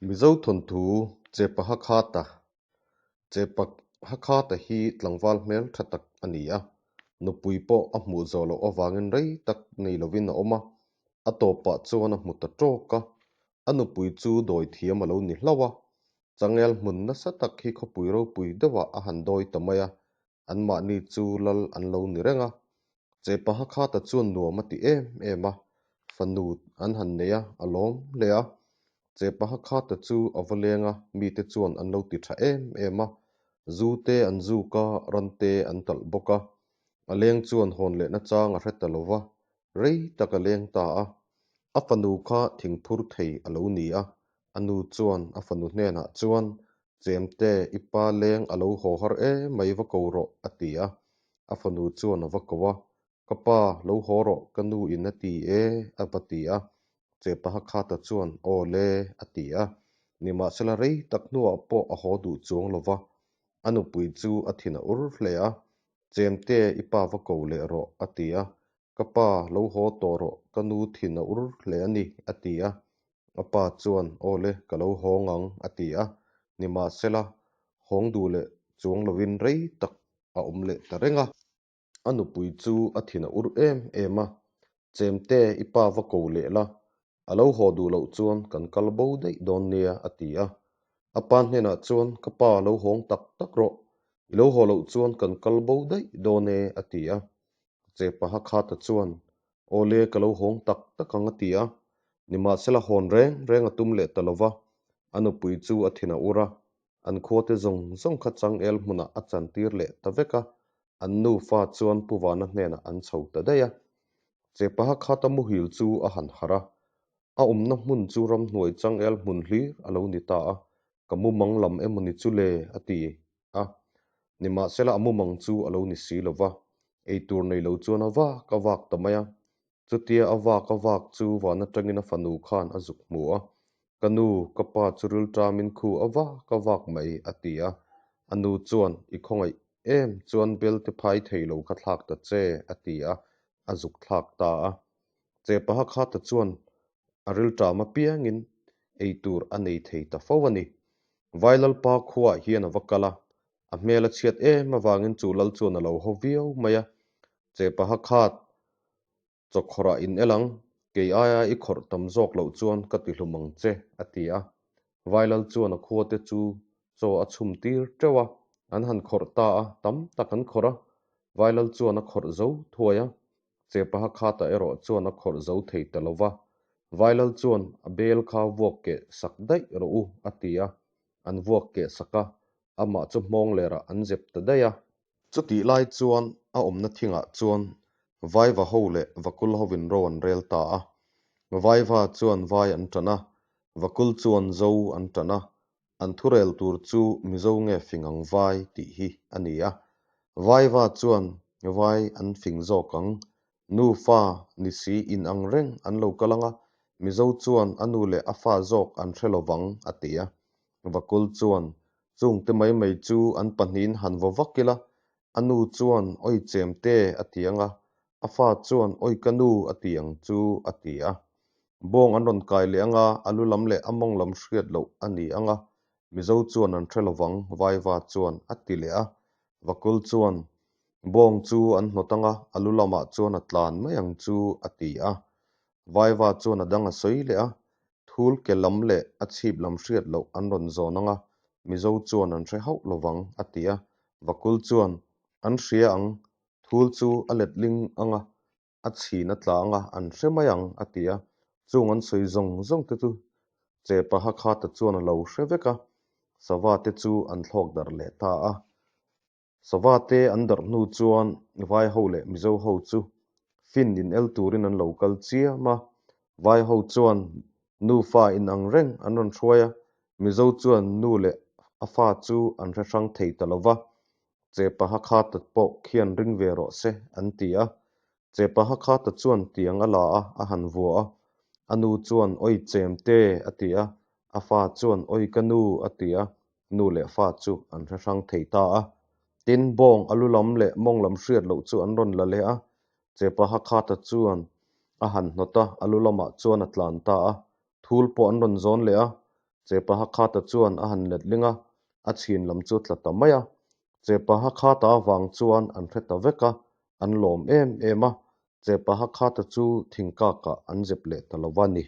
Mizo thawnthu Chepa Hakhata Chepa Hakhata hi tlangval hmel tha tak a ni a, nupui pawh a hmuh zawh loh avangin rei tak nei lovin a awm a, a tawpah chuan a hmu ta tawk a, a nupui chu dawi thiam a lo ni hlauh a, changel hmun nasa tak hi khawpui ropui deuhah a han dawi ta mai a, anmahni chu lal an lo ni reng a. Chepa Hakhata chuan nuam a ti em em a, fanu an han nei a, a lawm hle a. Chepa Hakhata chu a va leng a, mite chuan an lo ti tha em em a, zu te an zuk a, ran te an talh bawk a. A leng chuan hawn lehna chang a hre ta lo va, rei tak a leng ta a. A fanu kha thingphur thei a lo ni a, a nu chuan a fanu hnenah chuan, Chemte, i pa leng a lo haw har em mai va ko rawh, a ti a. A fanu chuan a va ko a, Ka pa, lo haw rawh, ka nu in a ti e, a va ti a. Chepahakhata chuan, Aw le, a ti a. Nimahsela rei tak hnuah pawh a haw duh chuang lo va. A nupui chu a thin a ur hle a, Chemte, i pa va ko leh rawh, a ti a. Ka pa, lo haw tawh rawh, ka nu thin a ur hle a ni, a ti a. A pa chuan, Aw le, ka lo hawng ang, a ti a. Nimahsela, hawng duh leh chuang lovin rei tak a awm leh ta reng a. A nupui chu a thin a ur em em a, Chemte, i pa va ko leh la, a lo haw duh loh chuan kan kal bo daih dawn nia, a ti a. A pa hnenah chuan, Ka pa, lo hawng tak tak rawh, i lo haw loh chuan kan kal bo daih dawn e, a ti a. Chepaha khata chuan, Aw le, ka lo hawng tak tak ang a ti a. Nimahsela hawn reng reng a tum leh ta lo va, a nupui chu a thin a ur a, an khuate zawng zawng kha changel hmunah a chantir leh ta vek a, an nufa chuan Pu Vana hnenah an chho ta daih a. Chepaha khata muhil chu a han harh a, a awmna hmun chu ramhnuai changel hmun hlir a lo ni ta a, Ka mumang lam emawni chu le? a ti a, nimahsela a mumang chu a lo ni si lo va, eitur nei lo chuan a vak a vak ta mai a. Chutia a vak a vak chu van atangin a fanu khan a zuk hmu a, Ka nu, ka pa chu rilṭamin khu a vak a vak mai, a ti a. A nu chuan, I khawngaih em chuan belte phai thei lo kha thlak ta che, a ti a, a zuk thlak ta a. Chepaha khata chuan a rilṭam apiangin ei tur a nei thei ta fo a ni. Vailalpa khuaah hian a va kal a, a hmel a chhiat em avangin chu lal chuan a lo haw viau mai a. Chepaha khat chawkhawrah in el ang, kei aia i khawrh tam zawk loh chuan ka ti hlum ang che, a ti a. Vailal chuan a khuate chu chaw a chhum tir teuh a, an han khawrh ta a, tam tak an khawrh a. Vailal chuan a khawrh zo thuai a, Chepaha khata erawh chuan a khawrh zo thei ta lo va, Vailal chuan a bel kha vuak keh sak daih rawh u a ti a, an vuak keh sak a, amah chu hmawng lerah an zep ta daih a. Chutih lai chuan a awmna thingah chuan Vaiva ho leh Vakul hovin ro an rel ta a. Vaiva chuan vai an tan a, Vakul chuan zo an tan a, an thurel tur chu Mizo nge fing ang vai tih hi a ni a. Vaiva chuan vai an fing zawk ang, nufa ni si in ang reng an lo kal ang a, Mizo chuan a nu leh a fa zawk an hre lo vang a ti a. Vakul chuan chungte mai mai chu an pahnihin han vaw vak ila, a nu chuan awi chemte a ti ang a, a fa chuan awi ka nu a ti ang chu a ti a. Bawng an rawn kai leh ang a, a lu lam leh a mawng lam hriat loh a ni ang a, Mizo chuan an hre lovang, Vaiva chuan a ti leh a. Vakul chuan Bawng chu an hnawt ang a, a lu lamah chuan a tlan mai ang chu a ti a. Vaiva chuan a dang a sawi leh a, Thul ke lam leh a chhip lam hriat loh an rawn zawn ang a, Mizo chuan an hre hauh lovang a ti a. Vakul chuan An hria ang, thul chu a letling ang a, a chhin a tla ang a, an hre mai ang, a ti a. Chung an sawi zawng zawng te chu Chepa Hakhata chuan a lo hre vek a, sava te chu an thlawk darh leh ta a. Sava te an darh hnu chuan Vai ho leh Mizo ho chu fin in el turin an lo kal chiam a. Vai ho chuan nufa inang reng an rawn hruai a, Mizo chuan nu leh a fa chu an hre hrang thei ta lo va, Chepa Hakhata pawh khian ring ve rawh se, an ti a. Chepa Hakhata chuan tiang a la a, a han vua a. A nu chuan, Oi chemte, a ti a. A fa chuan, Oi ka nu, a ti a. Nu leh fa chu an hre hrang thei ta a. Tin, bawng a lu lam leh mawng lam hriat loh chu an rawn la leh a. Chepa Hakhata chuan a han hnawt a, a lu lamah chuan a tlan ta a. Thul pawh an rawn zawn leh a. Chepahakhata chuan a han letling a, a chhin lam chu tla ta mai a. Chepahakhata avang chuan an hre ta vek a, an lawm em em a. Chepahakhata chu thingkakah an zep leh ta lo va ni.